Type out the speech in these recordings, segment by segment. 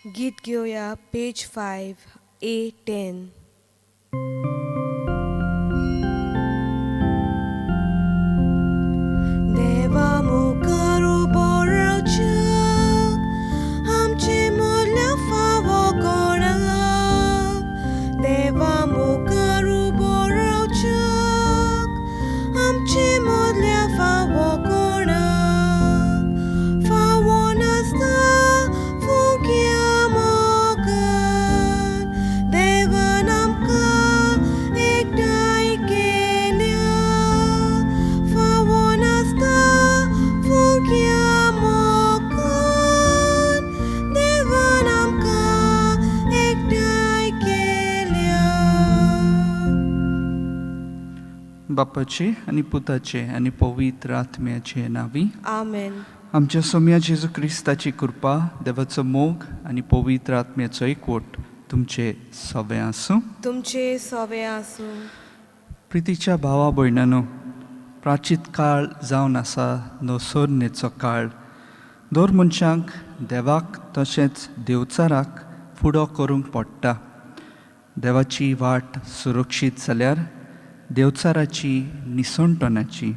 गीत घेवया पेज 5 A10. देवा मुखार उबो रावच्याक आमचे मदल्या फावो कोणाक, देवा मुखार उबो रावच्याक आमचे मदल्या फावो कोणाक, फावो नासता फुग्या मोगान देवान आमकां एकठांय केल्या, फावो नासता फुग्या मोगान देवान आमकां एकठांय केल्या. बापाचे आनी पुताचे आनी पवित्र आत्म्याचे नांवी. आमेन. आमच्या सोम्या जेजू क्रिस्ताची कृपा, देवाचो मोग आनी पवित्र आत्म्याचो एकवट तुमचे सगळें आसूं. तुमचे सोवे आसूं. प्रितीच्या भावा भयणानो, प्राचीत काळ जावन आसा नवसरणेचो काळ. दर मनशांक देवाक तशेंच देवचाराक फुडो करूंक पडटा. देवाची वाट सुरक्षीत जाल्यार देवचाराची निसणटणाची,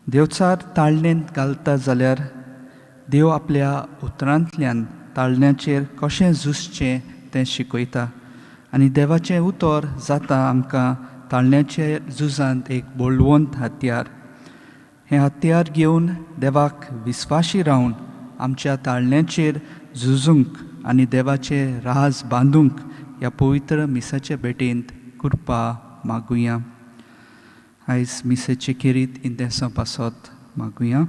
देवचार ताळणेंत घालता जाल्यार देव आपल्या उतरांतल्यान ताळण्याचेर कशें झुजचें तें शिकयता आनी देवाचें उतर जाता आमकां ताळण्याचे झुजांत एक बळवंत हत्यार. हें हत्यार घेवन देवाक विस्वाशी रावन आमच्या ताळण्याचेर झुजूंक आनी देवाचें राज बांदूंक ह्या पवित्र मिसाचे भेटेंत कृपा मागुया. आयज मिसेचे खेरीत इंदेसां पासत मागुया.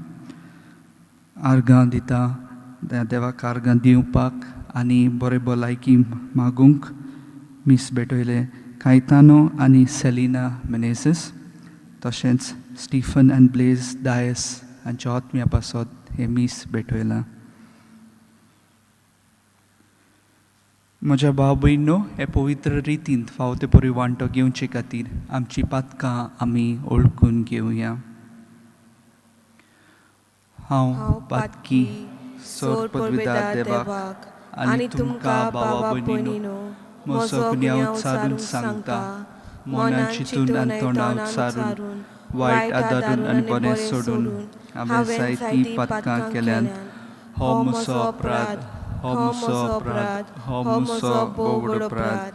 आर्गां दिता देवाक, आर्गां दिवपाक आनी बरे भलायकी मागूंक मीस भेटयलें कायतानो आनी सेलिना मेनेसीस, तशेंच स्टीफन आनी ब्लेज डायस हांच्या आत्म्या पासत हें मीस भेटयलां. म्हज्या भाव भयणो, हे पवित्र रितीन फावो ते परी वांटो घेवचे खातीर आमची पातकां आमी ओळखून घेवया. हांव पातकी सोर पदवीदार देवाक आनी तुमकां भावा भयणीनो म्हजो गुन्यांव उच्चारून सांगता, मनान चिंतून आनी तोंडान उच्चारून, वायट आदारून आनी बरें सोडून हांवें जायतीं पातकां केल्यांत. हो म्हजो अपराध, हो म्हजो अपराध, हो म्हजो भोव व्हड अपराध.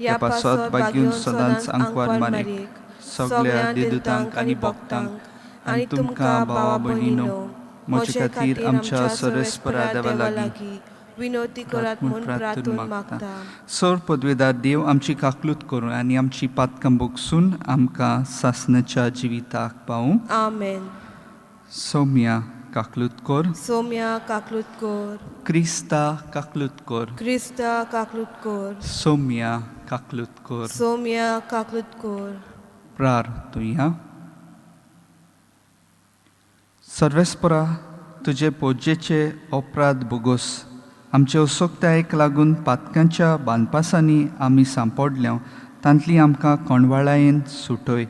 ह्या पासत बागीवन सदांच आंकवार मारीक, सगळ्या देदूतांक आनी भक्तांक आनी तुमकां भावा भयणीनो म्हजे खातीर आमच्या सर्वेस्परा देवा लागीं विनोती करात म्हूण प्रार्थून मागता. सर पदवेदार देव आमची काकलूत करून आनी आमची पातकां भोगसून आमकां सासणाच्या जिविताक पावूं. आमेन. सोम्या काकलूत कर. सोम्या काकलूत कर. क्रिस्ता काकलूत कर. क्रिस्ता काकलूत कर. सोम्या काकलूत कर. सोम्या काकलूत कर. प्रार्थुया. सर्वेस्परा, तुजे पोजेचे अपराध भोगोस आमचे असोक्तायेक लागून पातकांच्या बांदपासांनी आमी सांपडल्या, तांतली आमकां कोणवाळायेन सुटय.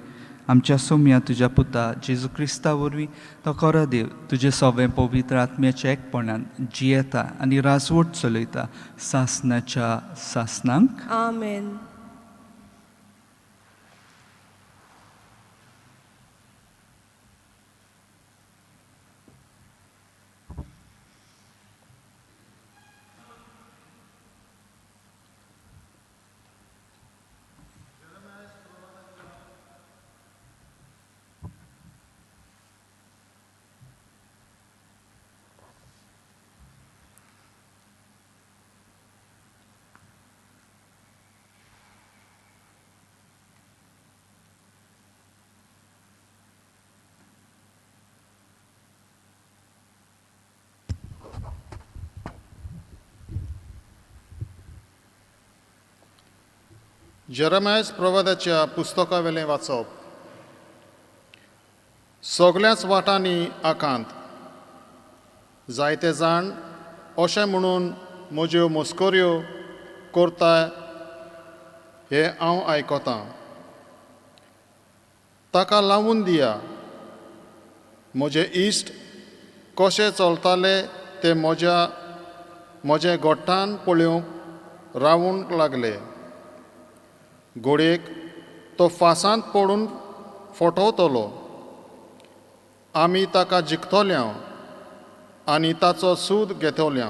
आमच्या सोम्या तुज्या पुता जेजू क्रिस्ता वरवीं तो खरो देव तुजे सवें पवित्र आत्म्याच्या एकपणान जियेता आनी राजवट चलयता सासणाच्या सासणांक. आमेन. जेरमायस प्रवादाच्या पुस्तका वेलें वाचप. सगल्याच वाटांनी आकांत जायते जाण अशें म्हणून म्हज्यो मस्कऱ्यो करता हें हांव आयकतां. ताका लावून दिया, म्हजे इश्ट कशे चलताले ते म्हज्या म्हजें गोट्टान पळोवंक रावूंक लागले. घोडयेक तो फासांत पडून फटवतलो. आमी ताका जिखतल्या आनी ताचो सूद घेतल्या.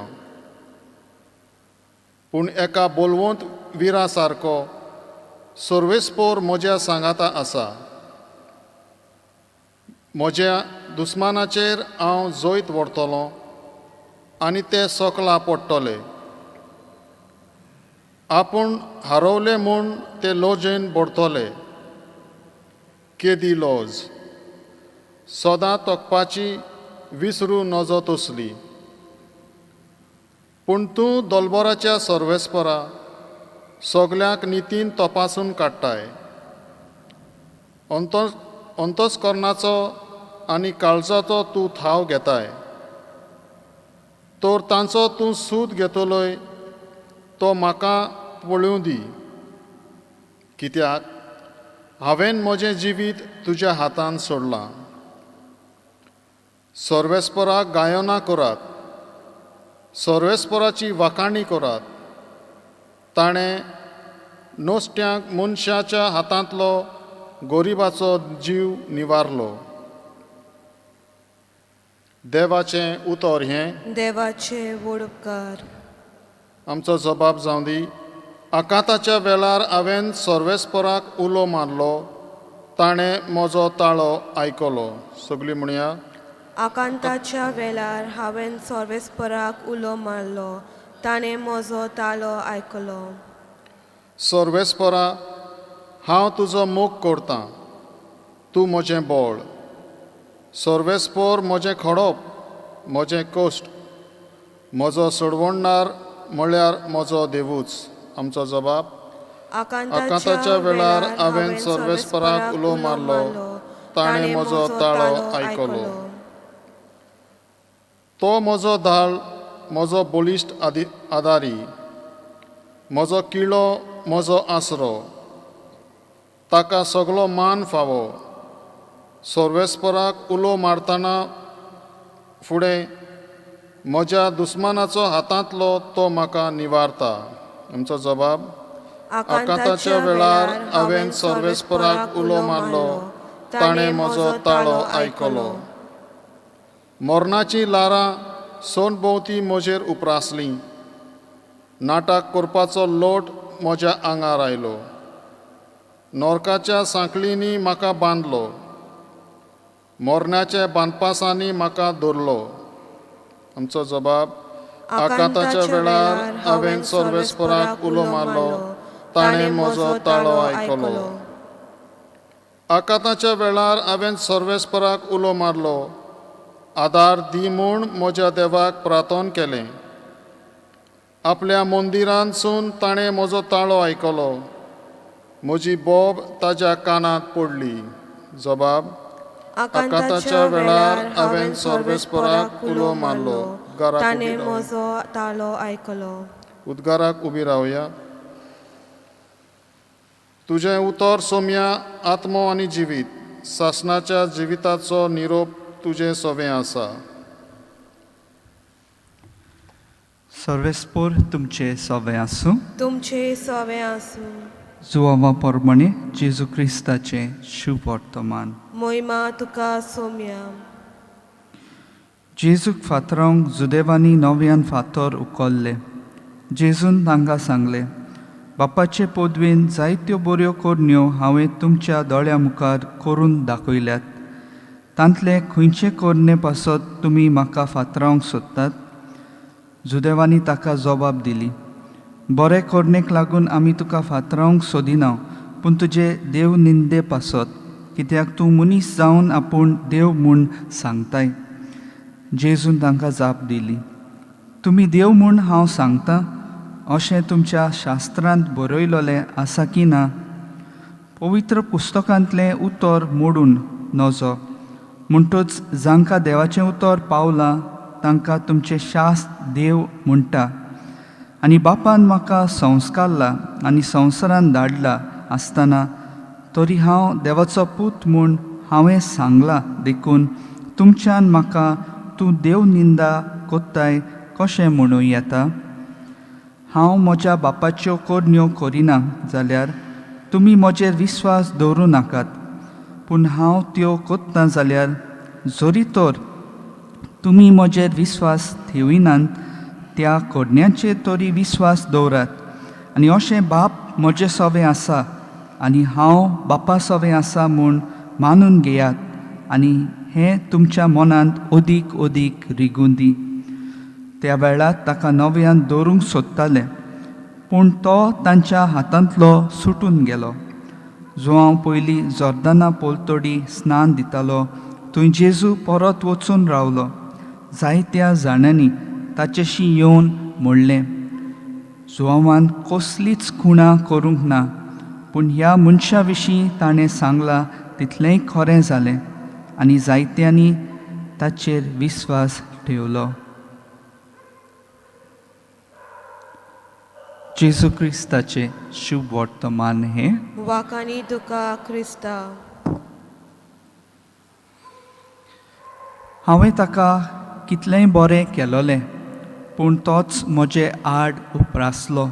पूण एका बोलवंत विरा सारको सर्वेस्पोर म्हज्या सांगाता आसा. म्हज्या दुस्मानाचेर हांव जैत व्हरतलो आनी ते सकला पडटले. आपूण हारवले म्हूण ते लजेन भरतले. केदी लज सदां तोखपाची विसरूं नजो तसली. पूण तूं दोलबराच्या सर्वेस्परा सगल्यांक नितीन तपासून काडटाय. अंतस्करणाचो आनी काळजाचो तूं थाव घेताय. तर तांचो तूं सूद घेतलोय तो म्हाका पळोवं दी. कित्याक हांवें म्हजें जिवीत तुज्या हातान सोडलां. सर्वेस्पराक गायनां करात, सर्वेस्पराची वाखाणी करात. ताणें नोस्ट्यांक मनशाच्या हातांतलो गरिबाचो जीव निवारलो. देवाचें उतर हें. देवाचे व्हड उपकार. आमचो जबाब जावं दी. आकांताच्या वेळार हांवें सर्वेस्पराक उलो मारलो, ताणें म्हजो ताळो आयकलो. सगळीं म्हणया. आकांताच्या वेळार हांवें सर्वेस्पराक उलो मारलो, ताणें म्हजो ताळो आयकलो. सर्वेस्परा, हांव तुजो मोग करतां, तूं म्हजें बळ. सर्वेस्पोर म्हजें खडप, म्हजें कश्ट, म्हजो सोडवणदार म्हळ्यार म्हजो देवूच. आमचो जबाब. आकांताच्या वेळार हांवें सर्वेस्पराक उलो मारलो, ताणें म्हजो ताळो आयकलो. तो म्हजो धाल, म्हजो बळिश्ट आदारी, म्हजो किळो, म्हजो आसरो. ताका सगलो मान फावो. सर्वेस्पराक उलो मारतना फुडें म्हज्या दुस्मानाचो हातांतलो तो म्हाका निवारता. आमचो जबाब. आकांताच्या वेळार हांवें सर्वेस्पराक उलो मारलो, ताणें म्हजो ताळो आयकलो. मरणाचीं ल्हारां सनभोंवती म्हजेर उप्रासलीं. नाटक करपाचो लोट म्हज्या आंगार आयलो. नरकाच्या सांखळींनी म्हाका बांदलो. मरणाच्या बांदपासांनी म्हाका धरलो. आमचो जबाब. आकांताच्या वेळार हांवें सर्वेस्पराक उलो मारलो, ताणें म्हजो ताळो आयकलो. आकांताच्या वेळार हांवें सर्वेस्पराक उलो मारलो, आदार दी म्हूण म्हज्या देवाक प्रार्थन केलें. आपल्या मंदिरांतसून ताणें म्हजो ताळो आयकलो. म्हजी बोब ताज्या कानांत पडली. जबाब. आकांताच्या वेळार हांवें सर्वेस्पराक उलो मारलो, ताणें म्हजो ताळो आयकलो. उद्गाराक उबी रावया. तुजें उतर सोम्या आत्मो आनी जिवीत. सासणाच्या जिविताचो निरोप तुजें सवें आसा. सर्वेस्पोर तुमचे सवें आसूं. तुमचे सवें आसूं. जुवावा प्रमाणे जेजू क्रिस्ताचें शुभ वर्तमान. मोहिमा तुका सोम्या. जेजूक फातरावंक जुदेवांनी नव्यान फातर उखल्ले. जेजून तांकां सांगलें, बापाचे पदवेन जायत्यो बऱ्यो करण्यो हांवें तुमच्या दोळ्या मुखार करून दाखयल्यात. तांतले खंयचे करणे पासत तुमी म्हाका फातरावंक सोदतात? जुदेवांनी ताका जबाब दिली, बरे करणेक लागून आमी तुका फातरावंक सोदिना, पूण तुजे देव निंदे पासत, कित्याक तूं मनीस जावन आपूण देव म्हूण सांगताय. जेजून तांकां जाप दिली, तुमी देव म्हूण हांव सांगतां अशें तुमच्या शास्त्रांत बरयलोलें आसा की ना? पवित्र पुस्तकांतलें उतर मोडून नजो. म्हणटच जांकां देवाचें उतर पावलां तांकां तुमचें शास्त्र देव म्हणटा. आनी बापान म्हाका संस्कारला आनी संवसारान धाडला आसतना तरी हांव देवाचो पूत म्हूण हांवें सांगलां, देखून तुमच्यान म्हाका तूं देव निंदा कोत्ताय कशें म्हणूं येता? हांव म्हज्या बापाच्यो करण्यो करिना जाल्यार तुमी म्हजेर विस्वास दवरूं नाकात, पूण हांव त्यो कोत्ता जाल्यार जरी तर तुमी म्हजेर विस्वास ठेविनात त्या करण्यांचेर तरी विस्वास दवरात. आनी अशें बाप म्हजे सवें आसा आनी हांव बापा सवें आसा म्हूण मानून घेयात आनी हें तुमच्या मनांत अदीक अदीक रिगूं दी. त्या वेळार ताका नव्यान दवरूंक सोदताले, पूण तो तांच्या हातांतलो सुटून गेलो. जो हांव पयलीं जोर्दाना पोलतडी स्नान दितालो थंय जेजू परत वचून रावलो. जायत्या जाणांनी ताचेशी येवन म्हणलें, जुवांवान कसलीच खुणां करूंक ना, पूण ह्या मनशा विशीं ताणें सांगलां तितलेंय खरें जालें आनी जायत्यांनी ताचेर विस्वास ठेवलो. जेजू क्रिस्ताचें शुभ वर्तमान हें. वाखाणी तुका क्रिस्ता. हांवें ताका कितलेंय बरें केलोलें, पूण तोच म्हजे आड उप्रासलो.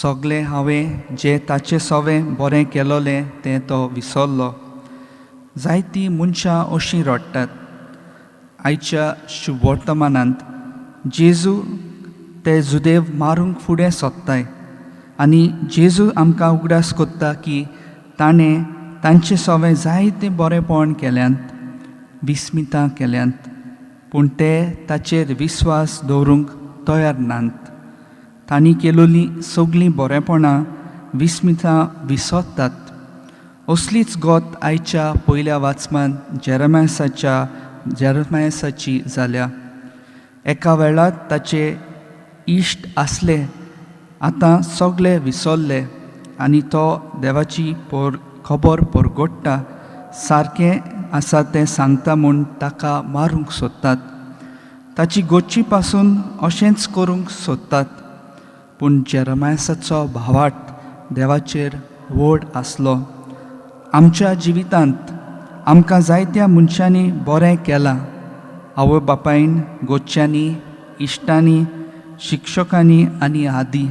सगळें हांवें जें ताचें सवें बरें केलोलें तें तो विसरलो. जायतीं मनशां अशीं रडटात. आयच्या शुभवर्तमानांत जेजू ते जुदेव मारूंक फुडें सोदताय आनी जेजू आमकां उगडास कोत्ता की ताणें तांचें सवें जायतें बरेंपण केल्यांत, विस्मितां केल्यांत, पूण ते ताचेर विस्वास दवरूंक तयार नात. तांणी केलोलीं सगळीं बरेंपणां विस्मितां विसरतात. असलीच गत आयच्या पयल्या वाचमान जेरमायसाची जाल्या. एका वेळार ताचे इश्ट आसले, आतां सगळे विसरले आनी तो देवाची खबर परगट्टा सारकें आसा तें सांगता म्हूण ताका मारूंक सोदतात. ताची गोची पासून अशेंच करूंक सोदतात. पूण जेरमायसाचो भावाट देवाचेर व्हड आसलो. आमच्या जिवितांत आमकां जायत्या मनशांनी बरें केलां. आवय बापायन, गोच्यांनी, इश्टांनी, शिक्षकांनी आनी आदी.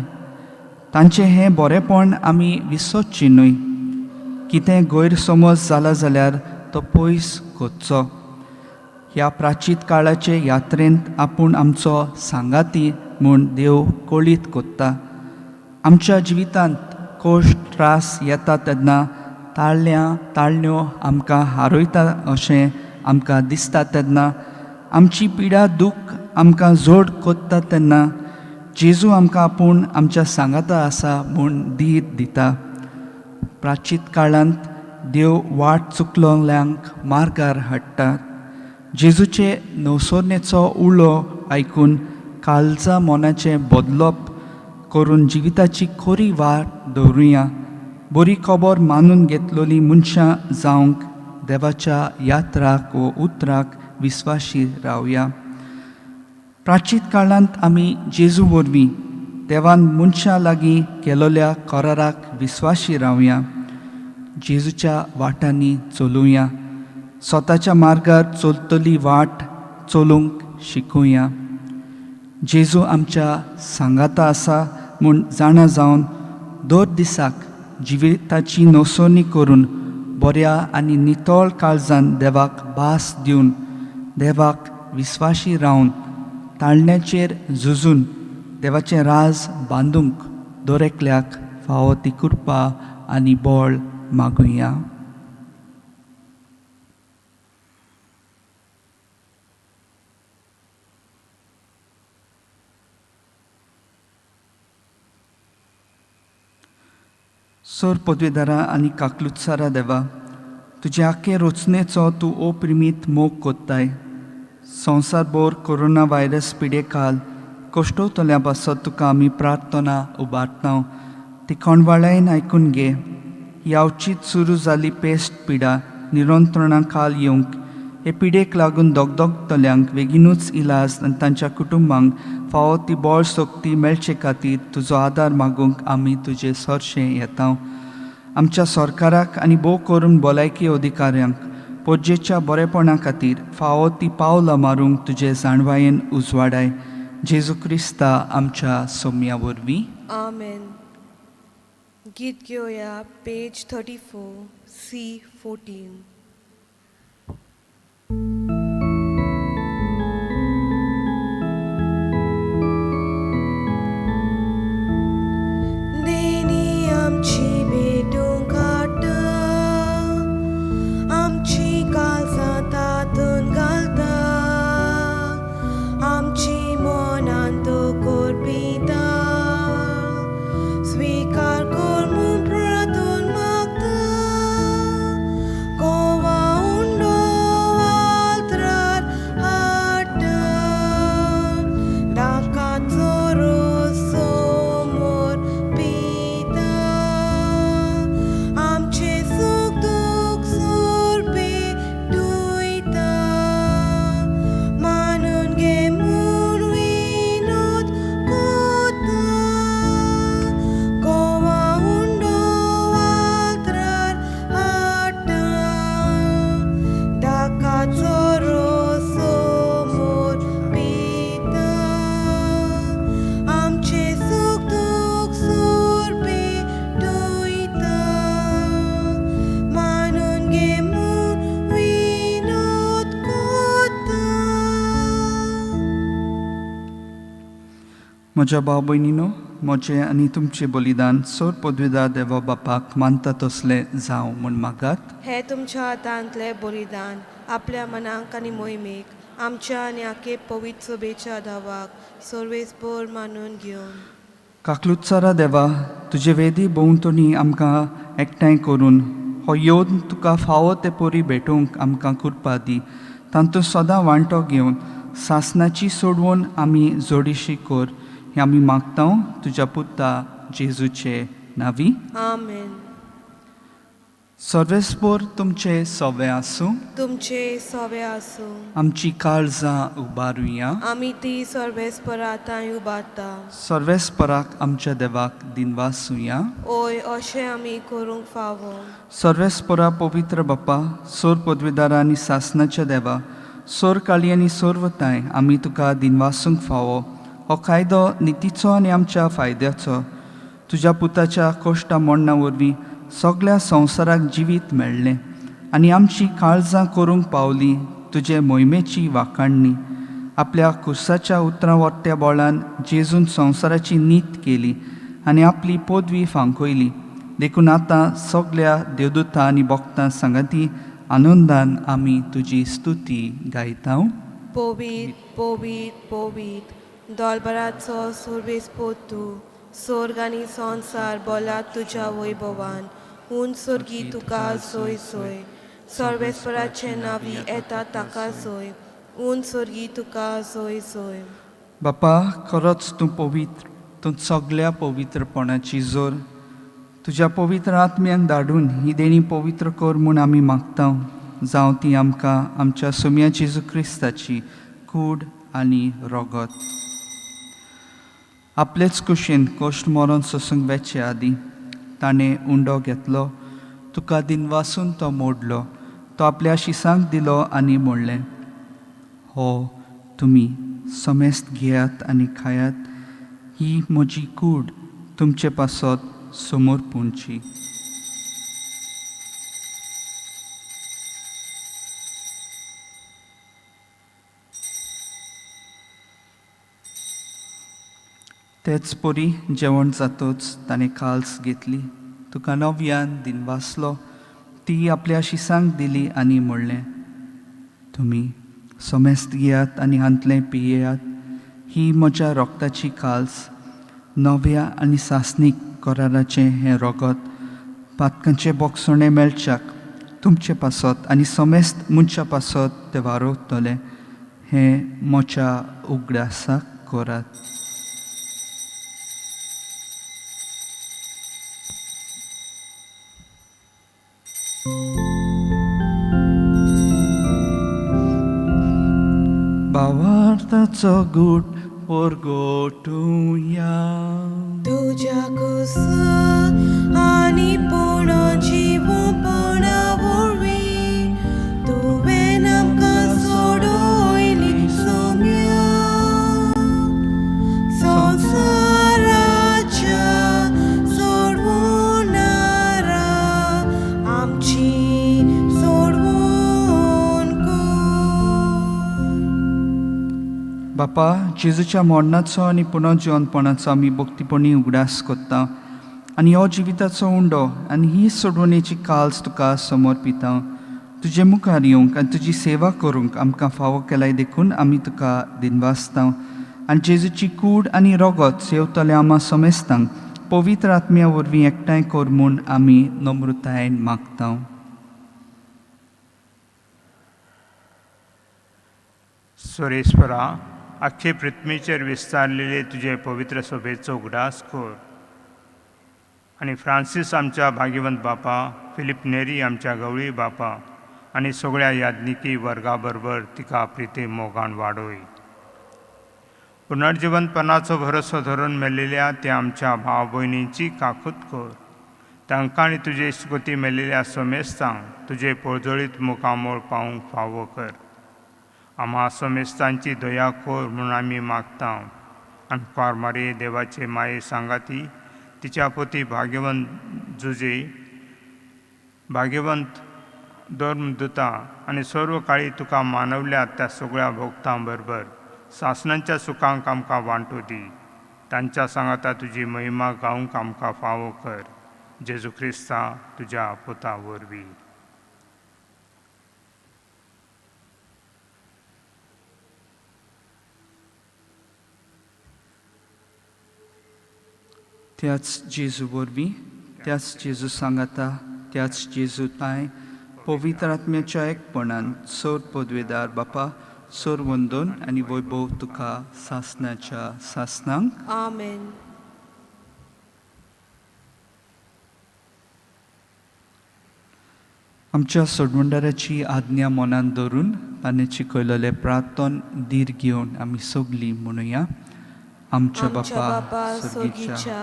तांचें हें बरेंपण आमी विसरचें न्हय. कितें गैरसमज जाला जाल्यार तो पयस करचो. ह्या प्राचीत काळाचे यात्रेंत आपूण आमचो सांगाती म्हूण देव कळीत कोत्ता. आमच्या जिवितांत कश्ट त्रास येता तेन्ना ताळण्यो आमकां हारयता अशें आमकां दिसता तेन्ना, आमची पिडा दूख आमकां जोड कोत्ता तेन्ना जेजू आमकां आपूण आमच्या सांगाता आसा म्हूण धीर दिता. प्राचीत काळांत देव वाट चुकलोल्यांक मार्गार हाडटा. जेजूचे नवसरणेचो उलो आयकून काळजा मनाचें बदलप करून जिविताची खरी वाट दवरुया. बरी खबर मानून घेतलेली मनशां जावंक देवाच्या यात्राक वो उतराक विस्वाशी रावया. प्राचीत काळांत आमी जेजू वरवीं देवान मनशां लागीं केलोल्या कराराक विस्वाशी रावया. जेजूच्या वाटांनी चलुया. स्वताच्या मार्गार चलतली वाट चलूंक शिकुया. जेजू आमच्या सांगाता आसा म्हूण जाणा जावन दर दिसाक जिविताची नोसणी करून बऱ्या आनी नितळ काळजान देवाक भास दिवन देवाक विस्वाशी रावन ताळण्याचेर झुजून देवाचें राज बांदूंक दर एकल्याक फावो ती कृपा आनी बळ मागुया. सोर पदवेदारा आनी काकलुत्सारा देवा, तुजे आख्खे रचनेचो तूं अप्रिमीत मोग कोत्ताय. संवसारभर कोरोना व्हायरस पिडेकाल कश्टवतल्या पासत तुका आमी प्रार्थना उबारता. ती कोणवाळायन आयकून घे. ही अवचीत सुरू जाली पेस्ट पिडा निरंत्रणा खाल येवंक हे पिडेक लागून दगदगतल्यांक बेगीनूच इलाज आनी तांच्या कुटुंबांक फावो ती बळ शक्ती मेळचे खातीर तुजो आदार मागूंक आमी तुजे सरशें येता. आमच्या सरकाराक आनी भोव करून भलायकी अधिकाऱ्यांक पोरजेच्या बरेपणा खातीर फावो ती पावलां मारूंक तुजे जाणवायेन उजवाडाय. जेजू क्रिस्ता आमच्या सोम्या वरवीं. आमेन. गीत घेवया पेज 34 C 14. देणी आमची भेटूंक हाडटा, आमची काळजां तातूंत घालता, आमची मनां तूं करपिता, स्विकार कर म्हूण प्रार्थन मागता. गोवा उंडो आल्त्रार हाडटा, दाकाचो रोस समोर पिता, आमचें सूख दूख सूर पेटयता, मानून घे म्हूण विनोद कोता. गोवा उंडो आल्त्रार हाडटा, दाकाचो रोस समोर पिता, आमचें सूख दूख सूर पेटयता, मानून घे म्हूण विनोद कोता. म्हज्या भाव भयणीनो, म्हजें आनी तुमचें बलिदान सोर पदवेदार देवा बापाक मानता तसलें जावं म्हूण मागात. हे तुमच्या हातांतलें बलिदान आपल्या मनाक आनी मोहिमेक आमच्या आनी आखे पवित्र सभेच्या दावाक सर्वेस्पर मानून घेवन. काकलुत्सरा देवा, तुजे वेदी भोंवतणी आमकां एकठांय करून हो येवन तुका फावो ते परी भेटोवंक आमकां कृपा दी. तातूंत सदां वांटो घेवन सासनाची सोडवून आमी जोडीशी कर, हें आमी मागता तुज्या पुता जेजूचे नांवी. आमेन. सर्वेस्पोर तुमचे सवे आसूं. तुमचे सवे आसूं. आमची काळजां उबारुया. आमी ती सर्वेस्परा तांय उबारता. सर्वेस्पराक आमच्या देवाक दिनवासुया. ओय, अशें आमी करूंक फावो. सर्वेस्परा पवित्र बापा, सोर पदवीदारा आनी सासनाच्या देवा, सोर काळी आनी सोरवताय आमी तुका दिनवासूंक फावो. हो कायदो नितीचो आनी आमच्या फायद्याचो. तुज्या पुताच्या कोश्टा मोडणा वरवीं सगळ्या संवसाराक जिवीत मेळ्ळें आनी आमची काळजां करूंक पावली तुजे मोहिमेची वाखाणणी. आपल्या कुर्साच्या उतरां वट्ट्या बोळान जेजून संवसाराची नीत केली आनी आपली पदवी फांकयली. देखून आतां सगळ्या देवदूतां आनी भक्तां सांगाती आनंदान आमी तुजी स्तुती गायता. पवीत पवीत पवीत दोलबराचो सर्वेस्पोर तूं, सोर्ग आनी संवसार बोला तुज्या वैभवान. हून सोर्गी तुका सोय सोय, सर्वेस्पराचे नांवी येता ताका सोय, हून सोर्गी तुका सोय सोय. बापा, खरोच तूं पवित्र, तूं सगळ्या पवित्रपणाची जोर. तुज्या पवित्र आत्म्यांक धाडून ही देणी पवित्र कर म्हूण आमी मागता. जावं ती आमकां आमच्या सोम्या जेजू क्रिस्ताची कूड आनी रोगत. आपलेच कुशीन कश्ट मरण सोसूंक वेचे आदीं ताणें उंडो घेतलो, तुका दिनवासून तो मोडलो, तो आपल्या शिसांक दिलो आनी म्हणलें, हो तुमी समेस्त घेयात आनी खायात, ही म्हजी कूड तुमचे पासत समोर पुणची. तेच परी जेवण जातच ताणें काल्स घेतली, तुका नव्यान दिनवासलो, ती आपल्या शिसांक दिली आनी म्हणलें, तुमी समेस्त घेयात आनी हांतलें पियेयात, ही म्हज्या रोगताची काल्स, नव्या आनी सासणीक कराराचें हें रोगत पातकांचें बोगसणें मेळच्याक तुमचे पासत आनी समेस्त मनशा पासत तें वारोवतलें. हें म्हज्या उगडासाक करात. भावार्थाचो गूट परगटुया. तुज्या कुसा आनी पूण जिवपणा वरवीं तुवें आमकां सोडयली सोम्या. बापा, जेजूच्या मरणाचो आनी पुनर्जिवनपणाचो आमी भक्तीपणी उगडास कोत्ता आनी हो जिविताचो उंडो आनी ही सोडवणेची काल्स तुका समर्पिता. तुजे मुखार येवंक आनी तुजी सेवा करूंक आमकां फावो केलाय देखून आमी तुका दिनवासता. आनी जेजूची कूड आनी रगत सेवतल्या आमा समेस्तांक पवित्र आत्म्या वरवीं एकठांय कर म्हूण आमी नम्रतायेन मागता. सुरेश्वरा, आख्खे पृथ्वीचेर विस्तारलेले तुजे पवित्र सभेचो उगडास कर आनी फ्रांसीस आमच्या भाग्यवंत बापा, फिलीप नेरी आमच्या गवळी बापा आनी सगळ्या याज्ञिकी वर्गा बरोबर तिका प्रिती मोगान वाडोय. पुनर्जिवंतपणाचो भरोसो धरून मेळिल्ल्या त्या आमच्या भाव भयणींची काकूत कर. तांकां आनी तुजे इश्कोती मेळिल्ल्या समेस्तांक तुजे पोळजळीत मुखामोळ पावूंक फावो कर. आम्हा समेस्तांची दया कर म्हूण आमी मागता. आनी कुवार देवाचे माये सांगाती तिच्या पोती भाग्यवंत जुजे भाग्यवंत धर्मदुता आनी सर्व काळी तुका मानवल्या त्या सगळ्या भोक्तां बरोबर सासणांच्या सुखांक आमकां वांटो दी. तांच्या सांगाता तुजी महिमा गावंक आमकां फावो कर. जेजू क्रिस्ता तुज्या पुता वरवीं. त्याच जेजू वरवीं, त्याच जेजू सांगाता, त्याच जेजू ताय पवित्र आत्म्याच्या एकपणान सोर पदवेदार बापा, सोर वंदन आनी वैभव तुका सासणाच्या सासणांक. आमेन. आमच्या सोडवणदाराची आज्ञा मनान धरून ताणें शिकयलेलें प्रार्थन धीर घेवन आमी सगलीं म्हणुया. आमच्या बापा सोगीच्या,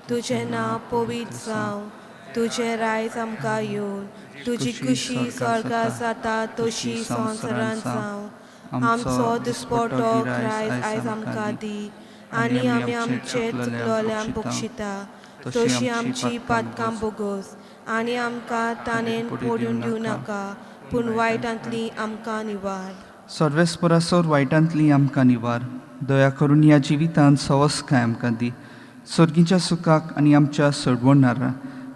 तुजें नांव पवित्र जावं, तुजें रायज आमकां येवन, तुजी खुशी स्वर्गार जाता तशी संवसारांत जावं. आमचो दिसपटो रायज आयज आमकां दी आनी आमी आमचे चुकलोल्यांक बक्षिता तशी आमची पातकां बोगोस आनी आमकां ताणें पडून दिवं नाका, पूण वायटांतली आमकां निवार. सर्वेस्परासोर वायटांतली आमकां निवार. दया करून ह्या जिवितांत सवसकाय आमकां दी. सर्गीच्या सुखाक आनी आमच्या सोडवणारा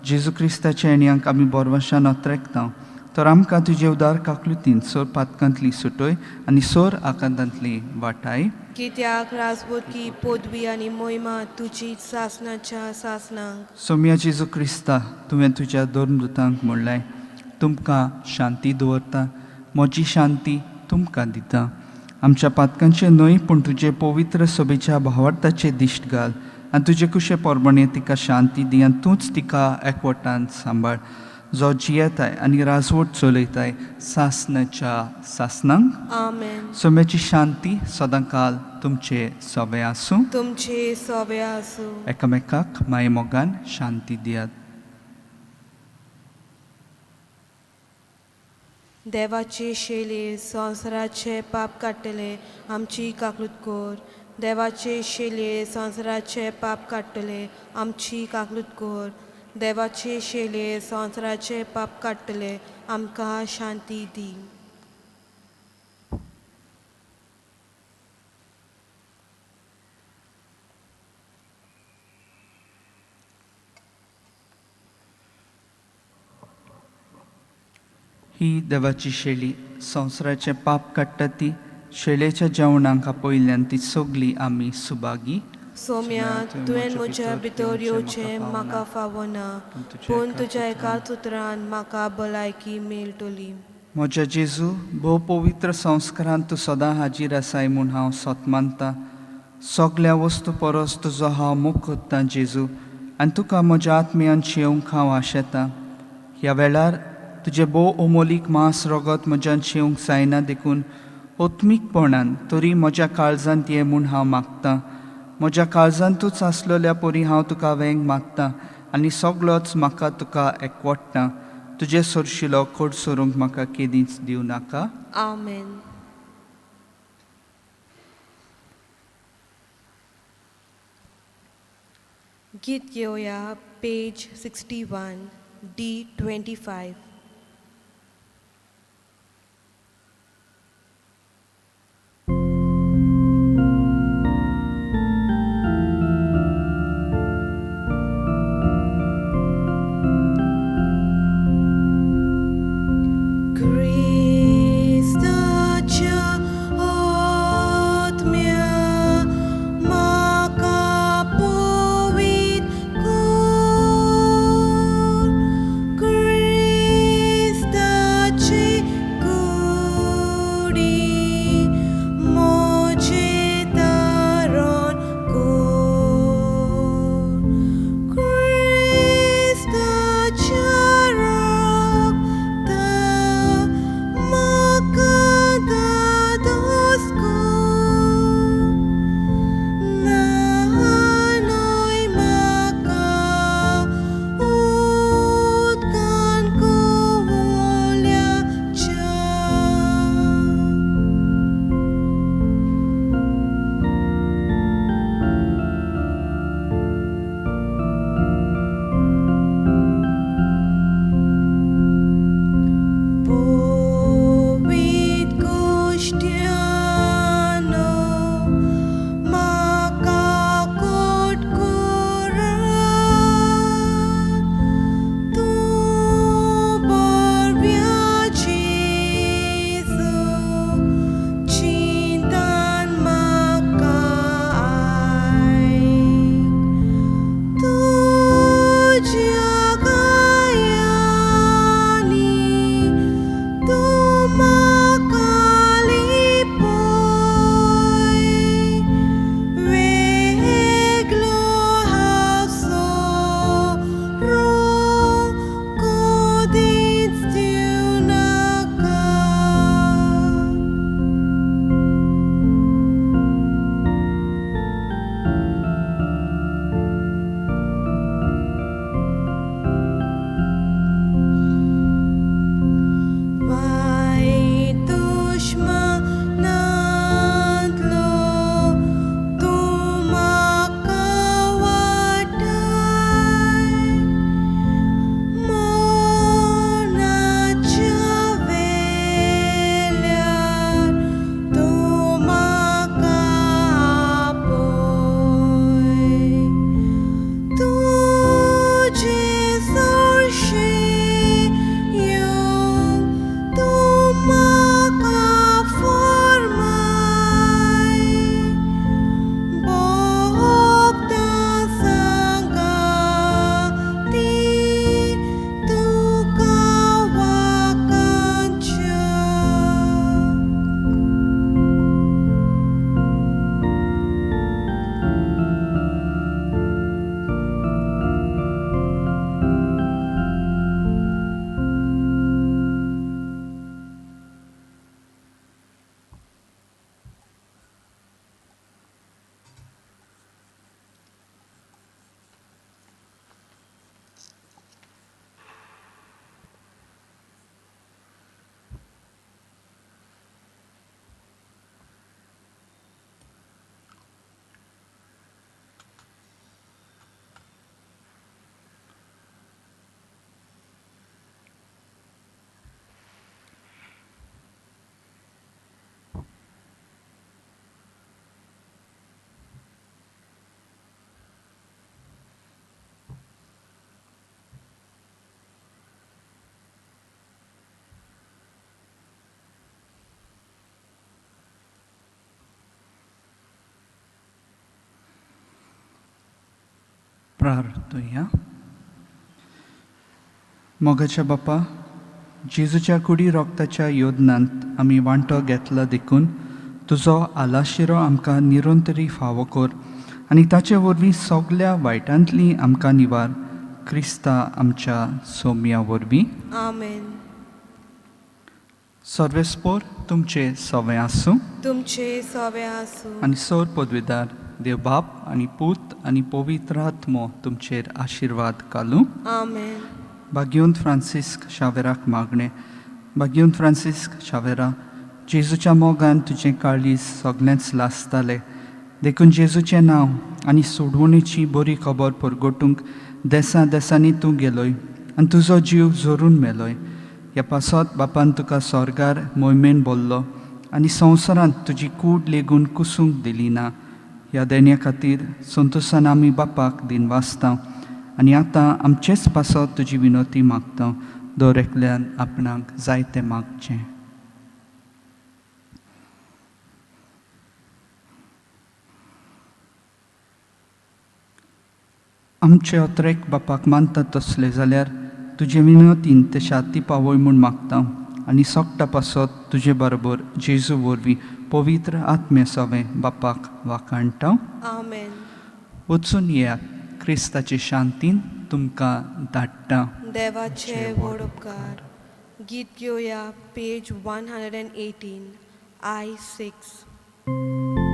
जेजू क्रिस्ताच्या येण्याक आमी बोरवाशान अत्रेकता. तर आमकां तुजे उदार काकलुतीन सोर पातकांतली सुटय आनी सोर आकांतांतली वाटाय. कित्याक राजबोधकी पदवी आनी मोहिमा तुजी सासणाच्या सासणांक. सोम्या जेजू क्रिस्ता, तुवें तुज्या धर्मदूतांक म्हणलें, तुमकां शांती दवरता, म्हजी शांती तुमकां दिता. आमच्या पातकांचें न्हय पूण तुजे पवित्र सभेच्या भावार्थाचे दिश्ट घाल आनी तुजे कुशे परबणे तिका शांती दी आनी तूंच तिका एकवटान सांबाळ, जो जियेताय आनी राजवट चलयताय सासणाच्या सासणांक. आमेन. सोम्याची शांती सदांकाल तुमचे सवे आसूं. तुमचे सोवे आसूं. एकामेकाक माये मोगान शांती दियात. देवाचे शेले संवसाराचे पाप काडटले आमची काकूत कर. देवाचे शेले संवसाराचे पाप काडटले आमची काकूत कर. देवाचे शेले संवसाराचे पाप काडटले आमकां शांती दी. ही देवाची शेली संवसाराचें पाप काडटा ती शेळेच्या जेवणाक आपयल्ल्यान ती सगली आमी सुभागी. सोम्या, तुवें म्हज्या भितर येवचें म्हाका फावना, पूण तुज्या एकाच उतरान म्हाका भलायकी मेळटली. म्हज्या जेजू, भोव पवित्र संस्कारान तूं सदां हाजीर आसाय म्हूण हांव सत मानता. सगल्या वस्तू परस तुजो हांव मोग कोत्तां जेजू, आनी तुका म्हज्या आत्म्यान शेवंक हांव आशेतां. ह्या वेळार तुजें भोव अमोलीक मांस रगत म्हज्यान शेवंक जायना देखून ओत्मीकपणान तरी म्हज्या काळजांत ये म्हूण हांव मागतां. म्हज्या काळजांतूच आसलेल्या परी हांव तुका वेंग मागतां आनी सगलोच म्हाका तुका एकवटता. तुजे सरशिलो खोड सरूंक म्हाका केदींच दिवं नाका. आमेन. गीत घेवया पेज 61 D25. प्रार्थुया. मोगाच्या बापा, जेजूच्या कुडी रोगताच्या योदनांत आमी वांटो घेतला देखून तुजो आलाशिरो आमकां निरंतरी फावो कर आनी ताचे वरवीं सगल्या वायटांतली आमकां निवार, क्रिस्ता आमच्या सोम्या वरवीं. आमेन. सर्वेस्पोर तुमचे सवें आसूं. तुमचे सवे आसूं. आनी सर पदवेदार देव बाप आनी पूत आनी पवित्र आत्मो तुमचेर आशिर्वाद घालूं. आमेन. भाग्योन फ्रांसिस्क शावेराक मागणें. भाग्योन फ्रांसिस्क शावेरा, जेजूच्या मोगान तुजें काळीज सगळेंच लासतालें देखून जेजूचें नांव आनी सोडवणेची बरी खबर परगटूंक देसां देसांनी तूं गेलोय आनी तुजो जीव जोरून मेलोय. ह्या पासत बापान तुका सोर्गार मोहिमेन बोल्लो आनी संवसारांत तुजी कूड लेगून कुसूंक दिली ना. ह्या देण्या खातीर संतोसान आमी बापाक दिनवासता आनी आतां आमचेच पासत तुजी विनोती मागता. दर एकल्यान आपणाक जायतें मागचें. आमचे अत्रेक बापाक मानता तसले जाल्यार तुजे विनोतीन ते शाती पावय म्हूण मागता आनी सोगटा पासत तुजे बरोबर जेजू वरवीं पवित्र आत्म्या सवें बापाक वाखाणटा. आमेन. वचून येयात, क्रिस्ताचे शांतीन तुमकां धाडटा. देवाचे व्हड उपकार. गीत घेवया, पेज 118, I 6.